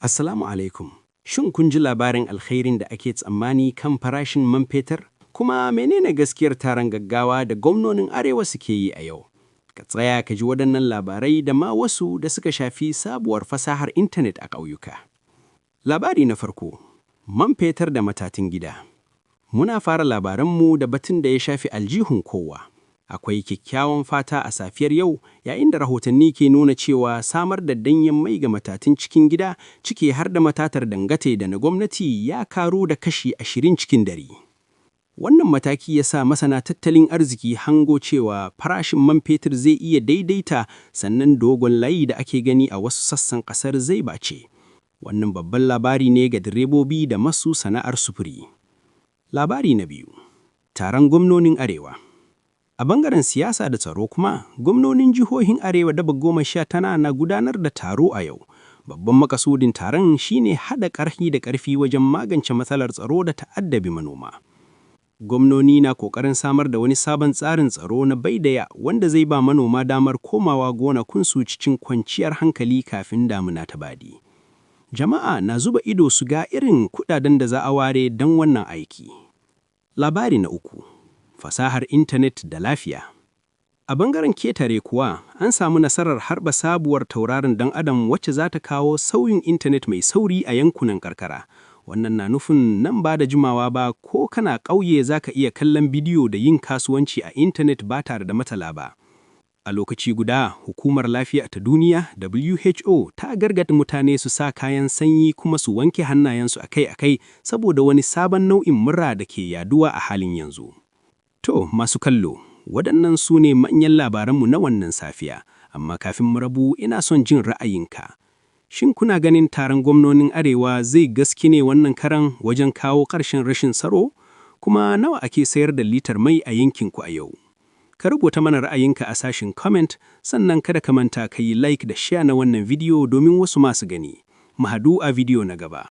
Assalamu alaikum. Shin kun ji labarin alkhairin da ake tsammani kan farashin man fetur? Kuma menene gaskiyar taron gaggawa da gwamnonin Arewa suke yi a yau? Ka tsaya ka ji waɗannan labarai da ma wasu da suka shafi sabuwar fasahar intanet a ƙauyuka. Labari na farko, man fetur da matatun gida. Muna fara labaranmu da batun da ya shafi aljihun kowa. Akwai kyakkyawan fata a safiyar yau yayin da rahotanni ke nuna cewa samar da danyen mai ga matatun cikin gida, ciki har da matatar Dangote da na gwamnati, ya karu da 20%. Wannan mataki ya sa masana tattalin arziki hango cewa farashin man fetur zai iya daidaita, sannan dogon layi da ake gani a wasu sassan ƙasar zai bace. Wannan babban labari ne ga direbobi da masu sana'ar sufuri. Labari na biyu, taron gwamnonin Arewa. A bangaren siyasa da tsaro kuma, gwamnonin jihohin Arewa daba 19 na gudanar da taro a yau. Babban makasudin taron shine haɗa ƙarfi da ƙarfi wajen magance matsalar tsaro da ta'addabi manoma. Gwamnoni na ƙoƙarin samar da wani sabon tsarin tsaro na bai daya wanda zai ba manoma damar komawa gonakunsu cikin kwanciyar hankali kafin damuna ta badi. Jama'a na zuba ido su ga irin kuɗaɗen da za a ware don wannan aiki. Labari na uku, fasahar intanet da lafiya. A bangaren ketare kuwa, an samu nasarar harba sabuwar tauraron dan adam wacce za ta kawo sauyin intanet mai sauri a yankunan karkara. Wannan na nufin nan ba da jimawa ba, ko kana ƙauye za ka iya kallon bidiyo da yin kasuwanci a intanet ba tare da matsala ba. A lokaci guda, Hukumar Lafiya ta Duniya, WHO, ta gargaɗi mutane su sa kayan sanyi kuma su wanke hannayensu akai-akai saboda wani sabon nau'in mura da ke yaduwa a halin yanzu. To, masu kallo, waɗannan su ne manyan labaranmu na wannan safiya, amma kafin mu rabu, ina son jin ra'ayinka. Shin kuna ganin taron gwamnonin Arewa zai gaske ne wannan karan wajen kawo ƙarshen rashin tsaro? Kuma nawa ake sayar da litar mai a yankinku a yau? Ka rubuta mana ra'ayinka a sashin comment, sannan kada ka manta ka yi like da share na wannan bidiyo domin wasu masu gani. Mu hadu a bidiyo na gaba.